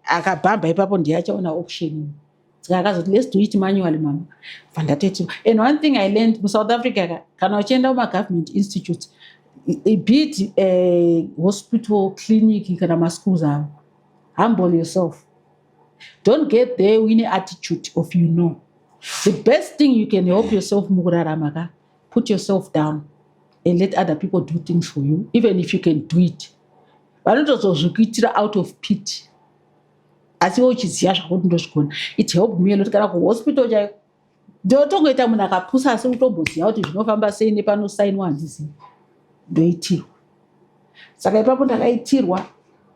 akabhamba ipapo, ndiye achaona option. Saka akazoti, "Let's do it manually, mama." Bva ndatoti, and one thing I learned muSouth Africa ka, kana uchienda kumagovernment institutes, be it hospital, clinic kana maschools avo, humble yourself. Don't get there uine attitude of you know. The best thing you can help yourself mukurarama ka, put yourself down and let other people do things for you, even if you can do it. Vanotozozvikuitira out of pity, asi iwe uchiziva zvakuti ndozvigona. It helped me a lot. Kana kuhospital chaiko, ndotongoita munhu akapusa asi kutomboziva kuti zvinofamba sei nepanosainwa handizivi, ndoitirwa. Saka ipapo ndakaitirwa,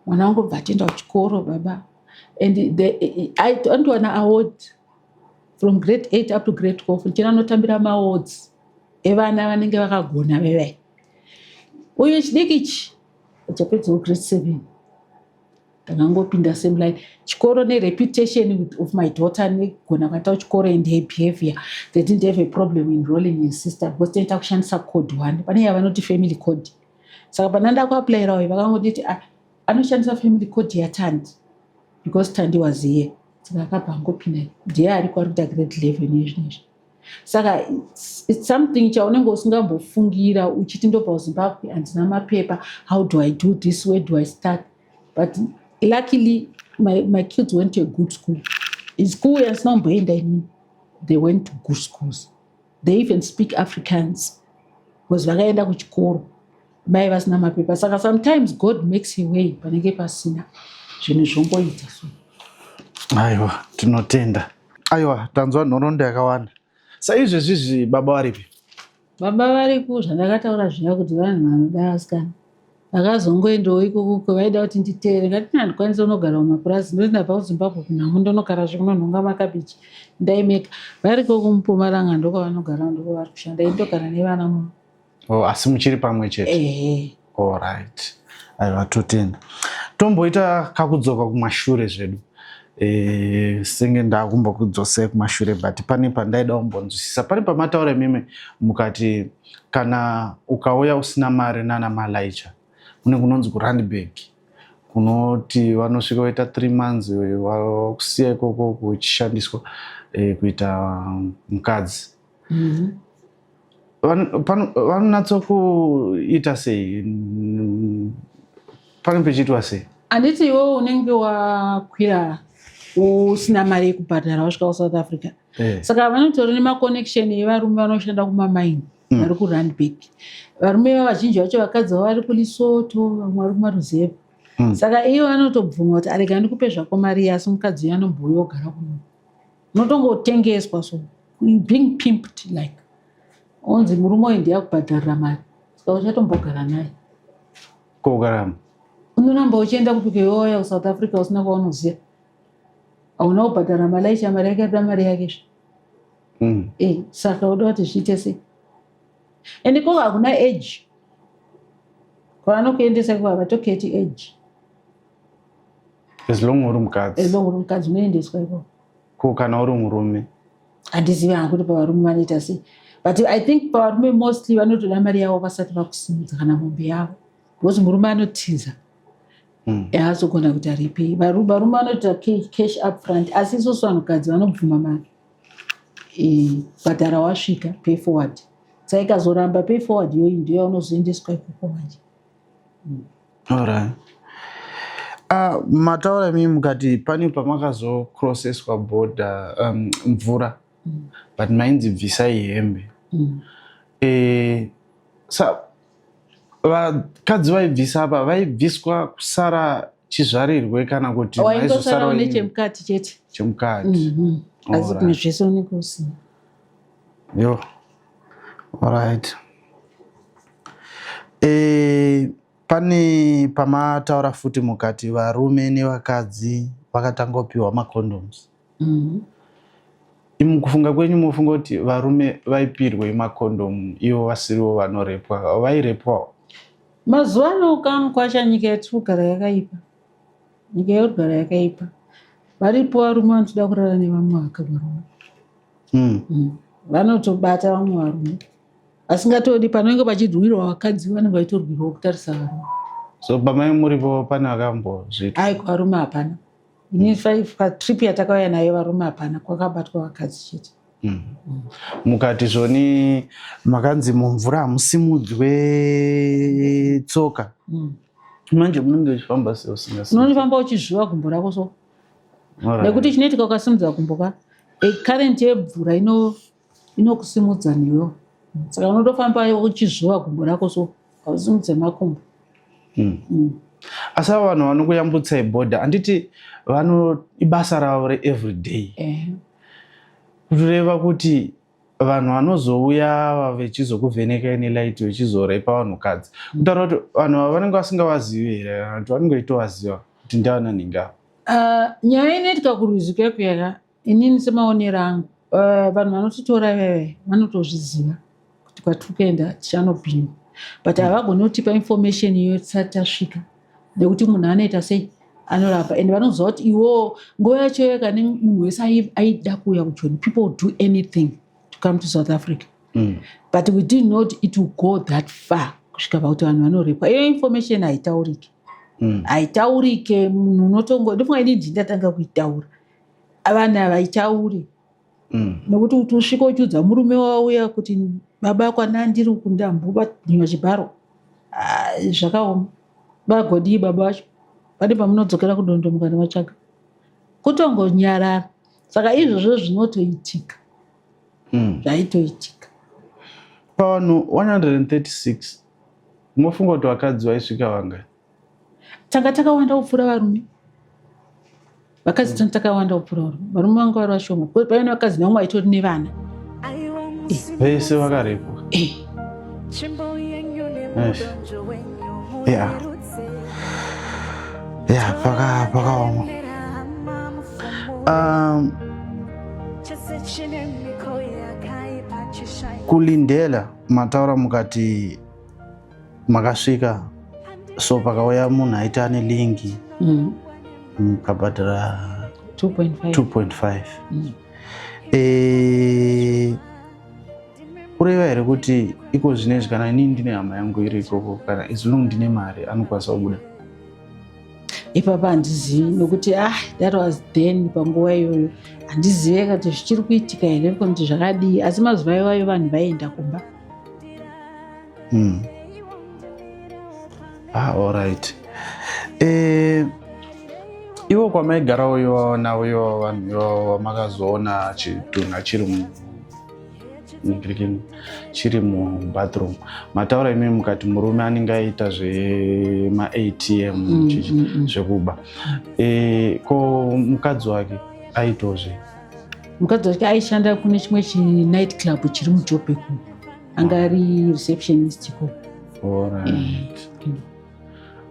mwana wangu bva atoenda kuchikoro, baba, and andowana award from grade 8 up to grade 12. Ndichena anotambira maawards evana vanenge vakagona vevai. Uyu chidiki ichi chapedzawo grade 7, ndakangopinda same line chikoro nereputation of my daughter negona kuita kuchikoro and her behavior. They didn't have a problem enrolling his sister because tinoita kushandisa code one. Pane yavanoti family code. Saka pana ndakuapplyirawo, vakangonditi, "Ah, anoshandisa family code yaTandi," because Tandi was here. Saka akabva angopinda, ndiye ariko, ari kuita grade 11 yezvinezvi. Saka it's something chaunenge usingambofungira uchiti ndobva kuZimbabwe, handina mapepa, how do I do this, where do I start? But luckily my kids went to a good school, school yandisina kumboenda inini. They went to good schools. They even speak Afrikaans because vakaenda kuchikoro mai vasina mapepa. Saka sometimes God makes a way panenge pasina, zvinhu zvongoita so. Aiwa, tinotenda. Aiwa, tanzwa nhoroondo yakawanda. Saizvezvizvi baba varipi? Baba variku zvandakataura zviya kuti vanhu vanoda vasikana vakazongoendawo ikoko kwavaida kuti nditeere. Ngati handikwanisi unogara mumapurazi, ndoti ndabva kuZimbabwe kunhamo, ndonogara zvekunonhonga makabichi ndaimeka. Variko kuMupumalanga, ndokwavanogara, ndokwavari kushanda. Indogara nevana muno. Oh, asi muchiri pamwe chete? Ehe. Alright, aiwa, totenda. Tomboita kakudzoka kumashure zvedu. Senge ndakumbokudzosai kumashure, but pane pandaida kumbonzwisisa. Pane pamataura imimi mukati kana ukauya usina mari nana malaicha, kune kunonzi kuRandburg, kunoti vanosvika voita 3 months vakusiya ikoko kuchishandiswa kuita mukadzi. Vanonatsokuita sei? Pane pechiitwa sei? Handiti iwewe unenge wakwira usina mari yekubhadhara wasvika kuSouth Africa? Saka vanotori nemaconnection evarume vanoshanda kumamaini vari kuRandburg. Varume ava vazhinji vacho vakadzi vavo vari kuLesotho, vamwe vari kumaruzevha. Saka ivo vanotobvuma kuti arega ndikupe zvako mari, asi mukadzi uyu anombouya ogara kuno. Unotongotengeswa, so being pimped, like onzi murume uyu ndiye akubhadharira mari, saka uchatombogara naye. Kogarama? Unoramba uchienda kupika iwoya kuSouth Africa usina kwaunoziva, hauna kubhadhara malaicha mari yake, arida mari yake zve. Saka uda kuti zviite sei? And ikoko hakuna age kwavanokuendesa iko, havatoketi age. As long uri mukadzi? As long uri mukadzi, unoendeswa ikoko. Ko kana uri murume? Handizivi hangu kuti pavarume vanoita sei, but I think pavarume mostly vanotoda mari yavo vasati vakusimudza, kana mombe yavo, because murume anotiza. Haazogona kuti aripei. Varume vanoita cash up front, asi isusu vanhukadzi vanobvuma mari. Bhadhara wasvika, pay forward. Saka ikazoramba pay forward iyoyi, ndiyo yaunozoendeswa ikoko manje. Alright. Mataura imimi mukati pane pamakazocrosseswa border, mvura, but mainzi bvisai hembe. Sa vakadzi vaibvisa apa vaibviswa kusara chizvarirwe kana kuti waingosarawo maizosarawo nechemukati chete? Chemukati. Asi Alright. zvese unenge usina. Yo, alright. Pane pamataura futi mukati varume nevakadzi vakatanga kupiwa macondoms. Imi kufunga kwenyu mufunga kuti varume vaipirwei makondomu ivo vasirivo vanorepwa? Vairepwawo? Mazuva ano kamukwasha, nyika yatiri kugara yakaipa, nyika yekugara yakaipa. Varipo varume vanotoda kurara nevamwe varume. Vanotobata vamwe varume asingatodi. Panenge pachirwirwa vakadzi, vanenge vachitorwirwawo kutarisa varume. So pamai muripo pane vakambozviita? Ai, kuvarume hapana. Ini patrip yatakauya nayo, varume hapana, kwakabatwa vakadzi chete. Mukati zvoni makanzi mumvura hamusimudzwe tsoka. Manje munenge uchifamba sei usingasimudzi? Unonifamba uchizviva gumbo rako so. Nekuti chinoitika, ukasimudza gumbo ka, Current yemvura inokusimudza newewo, saka unotofamba uchizuva gumbo rako, so hausimudze makumbo. Asi ava vanhu vanokuyambutsai bhodha, handiti vano ibasa ravo reeveryday? Kureva kuti vanhu vanozouya vechizokuvhenekai nelight, vechizorepa vanhukadzi, kutaura kuti vanhu ava vanenge vasingavazivi here, kana kuti vanenge vechitovaziva kuti ndivana nhingi? Nyaya inoitika kurwizi kwekuyaka, inini semaonero angu, vanhu vanotitora veve vanotozviziva kuti kwatiri kuenda tichanobhinywa, but havagoni kutipa information iyoyo tisati tasvika, nekuti munhu anoita sei, anorapa, and vanoziva kuti iwo nguva yacho yekane munhu wese aida kuuya kuJoni. People do anything to come to South Africa, but we didn't know it will go that far, kusvika pakuti vanhu vanorepwa. Iyo information haitauriki. Haitaurike. Munhu unotongo, ndofunga ini ndini ndatanga kuitaura, vanhu havaitauri, nekuti kuti usvike uchiudza murume wauya kuti baba kwana ndiri kundambobanywa chibharo, ah, zvakaoma. Vagodii baba vacho? Pane pamunodzokera kudondo mukanovatsvaga, kutongonyarara. Saka izvozvo zvinotoitika. Zvaitoitika. Pavanhu 136, munofunga kuti vakadzi vaisvika vangani? Tanga takawanda kupfuura varume. Vakadzi tanga takawanda kupfuura varume. Varume vanga vari vashoma. Paine vakadzi nevamwe vaitori nevana. Vese vakarepwa? Eh. Ya, pakaoma. Kulindela mataura mukati makasvika, so pakauya munhu aiti ane link, mukabhadhara 2.5. 2.5. Kureva here kuti iko zvinezvi kana inini ndine hama yangu iri ikoko, kana as long ndine mari, anokwanisa kubuda? Ipapa handizivi, nokuti ah, that was then. Panguva iyoyo handizive kuti zvichiri kuitika here, kuti zvakadii, asi mazuva iwayo vanhu vaienda kumba. Ah, alright. Ivo kwamaigarawo ivo navo, ivo vanhu ivo vamakazoona chitunha chiri chiri mubathroom, mataura imi mukati murume anenge aita zvemaATM, zvekuba. Ko mukadzi wake aitozve? Mukadzi wake aishanda kune chimwe chinight club chiri muJoburg, anga ari receptionist ko.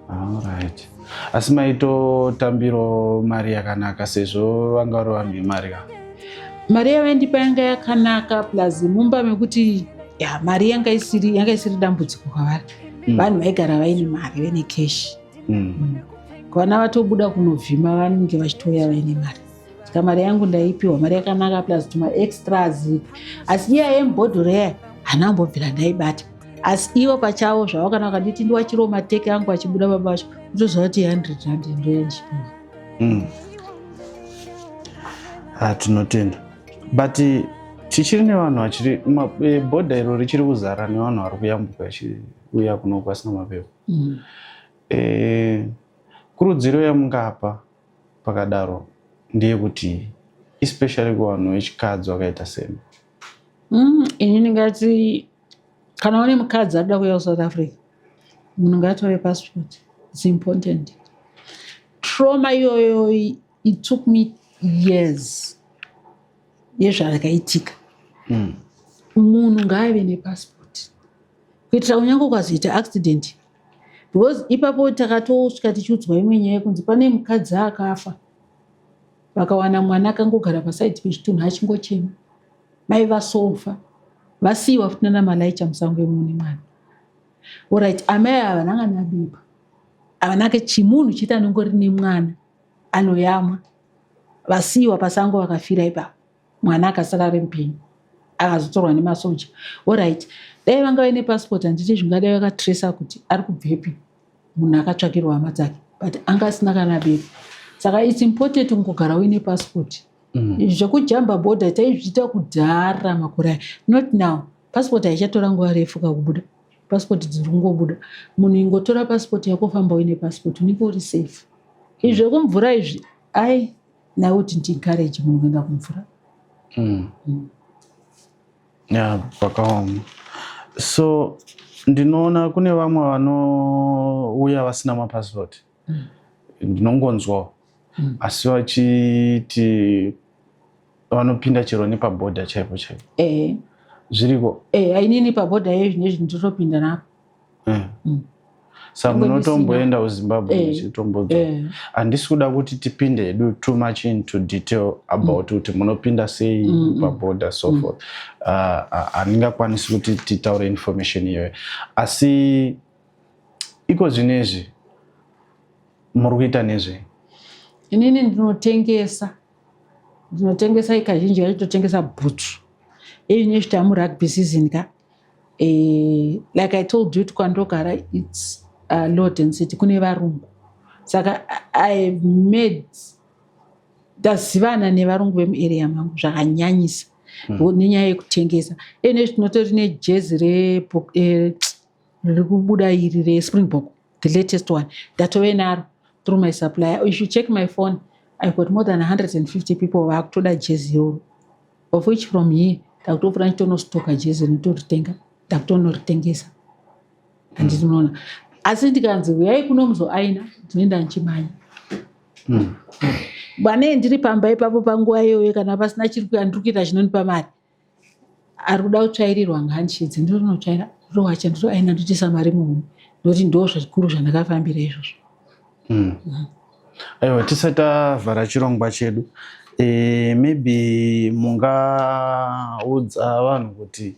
Alright. Asi maitotambiro mari yakanaka, sezvo vanga vari vanhu vemari ka? Mari yavaindipa yanga yakanaka, plus mumba mekuti ya mari yanga isiri dambudziko kwavari. Vanhu vaigara vaine mari, vaine cash. Vana vatobuda kunovhima, vanenge vachitouya vaine mari. Saka mari yangu ndaipiwa mari yakanaka, plus tuma extras. Asi iya yemubhodhoro iya hana ambobvira ndaibata. Asi ivo pachavo zvavo, kana vakanditi ndiwachirawo mateke angu achibuda baba vacho, utoziva kuti R100 ndoyandichipiwa. Ah, tinotenda, but tichiri nevanhu vachiri bhodha iro richiri kuzara nevanhu vari kuyambuka vachiuya kuno vasina mapepa. Kurudziro yamungapa pakadaro ndeyekuti, especially kuvanhu vechikadzi vakaita semi? Ini ndingati kana une mukadzi arikuda kuuya kuSouth Africa, munhu ngaatore passport. It's important. Trauma iyoyo, it took me years yezvakaitika. Munhu ngaave nepassport kuitira kunyange ukazoita accident, because ipapo takatosvika tichiudzwa imwe nyaya yekunzi pane mukadzi akafa, vakawana mwana akangogara pasaidi pechitunhu achingochema. Mai vasofa, vasiyiwa futi nana malaicha musango imomo nemwana. Alright, amai ava havana kana bepa, havana chimunhu chete, anongori nemwana anoyamwa. Vasiyiwa pasango, vakafira ipapo. Mwana akasara ari mupenyu, akazotorwa nemasoja. Alright, dai vanga vaine passport, handiti zvingadai vakatresa kuti ari kubvepi munhu akatsvakirwa hama dzake? But anga asina kana bepa. Saka it's important kungogara uine passport. Zvekujamba bhodha taizviita kudhara, makore aya, not now. Passport haichatora nguva refu kakubuda. Passport dziri kungobuda. Munhu ingotora passport yako, famba uine passport, unenge uri safe. Izvi zvekumvura izvi, ai, I wouldn't encourage munhu kuenda kumvura. Ya, pakaoma. So ndinoona kune vamwe vanouya vasina mapasipoti, ndinongonzwawo, asi vachiti vanopinda chero nepabhodha chaipo chaipo. Zviriko? Inini pabhodha iyo zvinezvi ndinotopinda napo. Saka Nyangwe munotomboenda kuZimbabwe muchitombodzoka? Eh. Handisi kuda kuti tipinde hedu too much into detail about kuti munopinda sei pabhodha, so forth. Handingakwanisi kuti titaure information iyoyo, asi iko zvinezvi muri kuita nezvei? Inini ndinotengesa kazhinji kacho totengesa bhutsu. Izvinezvi tamurugby season ka. Like I told you kuti kwandogara it's low density, kune varungu, saka I have made ndazivana nevarungu vemuarea mangu zvakanyanyisa nenyaya yekutengesa. Izvinezvi tinotori nejezi riri kubuda iri reSpringbok, the latest one, ndatove naro through my supplier. If you check my phone, I've got more than 150 people vakutoda jezi iroro, of which from here ndakutopfuura ndichitonostoka jezi rinotoritenga, ndakutonoritengesa, handiti unoona? Asi ndikanzi uyai kuno muzoaina, ndinoenda ndichimanya. Vanee ndiri pamba ipapo panguva iyoyo, kana pasina chiri kuya ndiri kuita chinondipa mari, ari kuda kutsvairirwa ngandishidzi, ndinonotsvaira, ndowacha, ndotoaina, ndotoisa mari muhomwe, ndokuti ndo zvikuru zvandakafambira izvozvo. Aiwa, tisati tavhara chirongwa chedu, maybe mungaudza vanhu kuti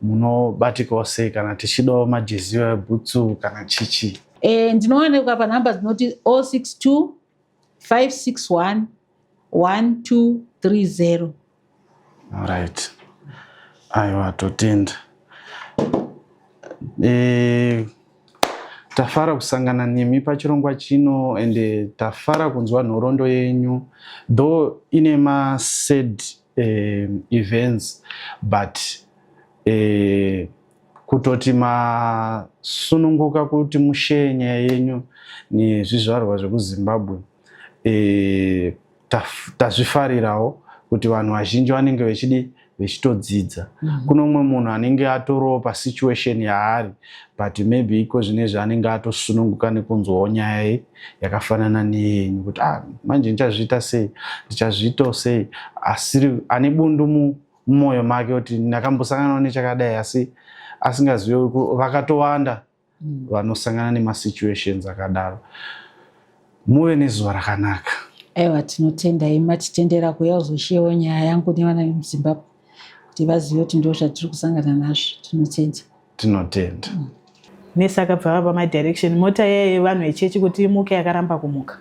munobatikawo sei kana tichidawo majezi ebhutsu kana chichi? Ndinowanikwa panhamba dzinoti 062 561 1230. Alright, aiwa, totenda. Tafara kusangana nemi pachirongwa chino, ende tafara kunzwa nhoroondo yenyu, though ine masad events, but kutoti masununguka kuti musheye nyaya yenyu nezvizvarwa zvekuZimbabwe, tazvifarirawo kuti vanhu vazhinji vanenge vechidi vechitodzidza. Kuno umwe munhu anenge atorowo pasituation yaari, but maybe iko zvinezvi anenge atosununguka nekunzwawo nyaya yakafanana neyenyu kuti, ah, manje ndichazviita sei, ndichazviitawo sei, asiri ane bundu mumwoyo make kuti ndakambosanganawo nechakadai, asi asingazivi vakatowanda vanosangana nemasituations akadaro. Muve nezuva rakanaka. Aiwa, tinotenda imi matitendera kuuya kuzosheyawo nyaya yangu nevana vemuZimbabwe kuti vazive kuti ndo zvatiri kusangana nazvo. Tinotenda. Tinotenda. Nesi akabva vapa madirection. Mota iya yevanhu vechechi kuti imuke yakaramba kumuka.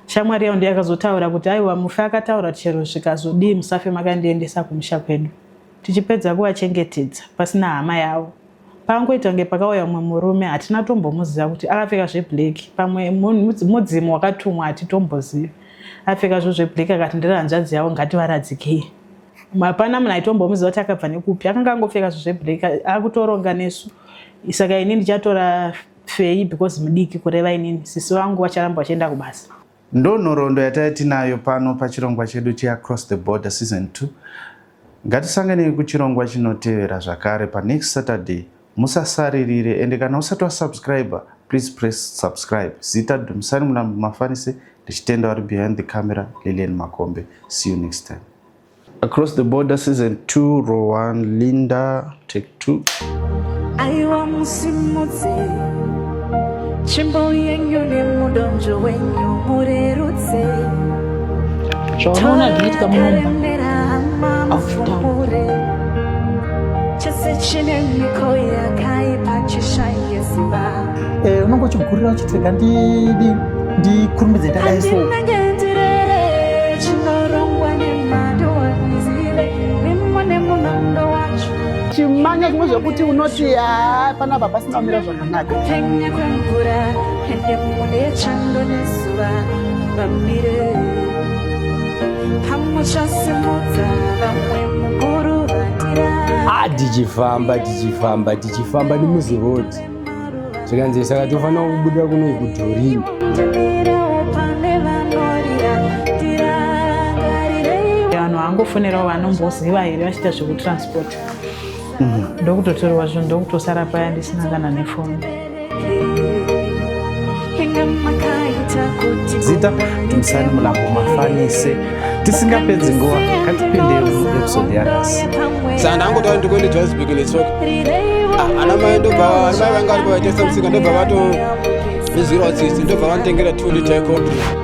Shamwari yavo ndiyo yakazotaura kuti aiwa, mufi akataura kuti chero zvikazodii musafe makandiendesa kumusha kwedu. Tichipedza kuvachengetedza pasina hama yavo, pangoita kunge pakauya umwe murume, hatina tombomuziva kuti akapfeka zveblack, pamwe mudzimu wakatumwa, hatitombozivi. Apfeka zvo zveblack akati ndiri hanzvadzi yavo, ngativaradzikei. Hapana munhu aitombomuziva kuti akabva nekupi. Akanga angopfeka zvo zveblack akutoronga nesu. Saka ini ndichatora Fei because mudiki, kureva inini, sisi vangu vacharamba vachienda kubasa. Ndo nhoroondo yatai tinayo pano pachirongwa chedu cheAcross the Border season 2. Ngatisanganei kuchirongwa chinotevera zvakare panext Saturday. Musasaririre, ende kana usati wasubscribe, please press subscribe. Zita Dumisani Munambo Mafanise, ndichitenda vari behind the camera, Lilian Makombe. See you next time. Across the Border season 2, row 1, Linda, take 2. Aiwa, musimudze tsvimbo yenyu nemudonzvo wenyu, murerutse. Zvaunoona zvinoitika munomba. Yakaremera hama, mufumure chese chine miko yakaipa chishaye simba. Unonge uchigurira uchiti rega ndidi ndikurumidze ndadai so. Handinenge ndirere chinorongwa nemadoanizive mimo nemunondo wacho. Chimanya zvimwe zvekuti unoti ha, panapa pasina kumira zvakanaka. Kupenya kwemvura ende mune chando nezuva vamire pamuchasimudza vamwe muguruvatira. Ah, tichifamba, tichifamba, tichifamba nemuziroad, zvikanzi saka tofanira kubuda kuno kuDhorini. Ndimirewo pane vanorira, ndirangarirei. Vanhu. Vangofonerawo vanomboziva here vachiita zvekutransport. Ndokutotorwa zvinhu, ndokutosara paya ndisina kana nefoni. Zita Dumisani Mulambo Mafanise. Tisingapedzi nguva, ngatipinde muepisode yanhasi. Saka ndangotaura ndikuende Johannesburg netsoka. Ah, ana mai ndobva, ana mai vanga varipo vaitengesa musika, ndobva vatondizwirawo tsitsi, ndobva vanditengera 2 liter yecold drink.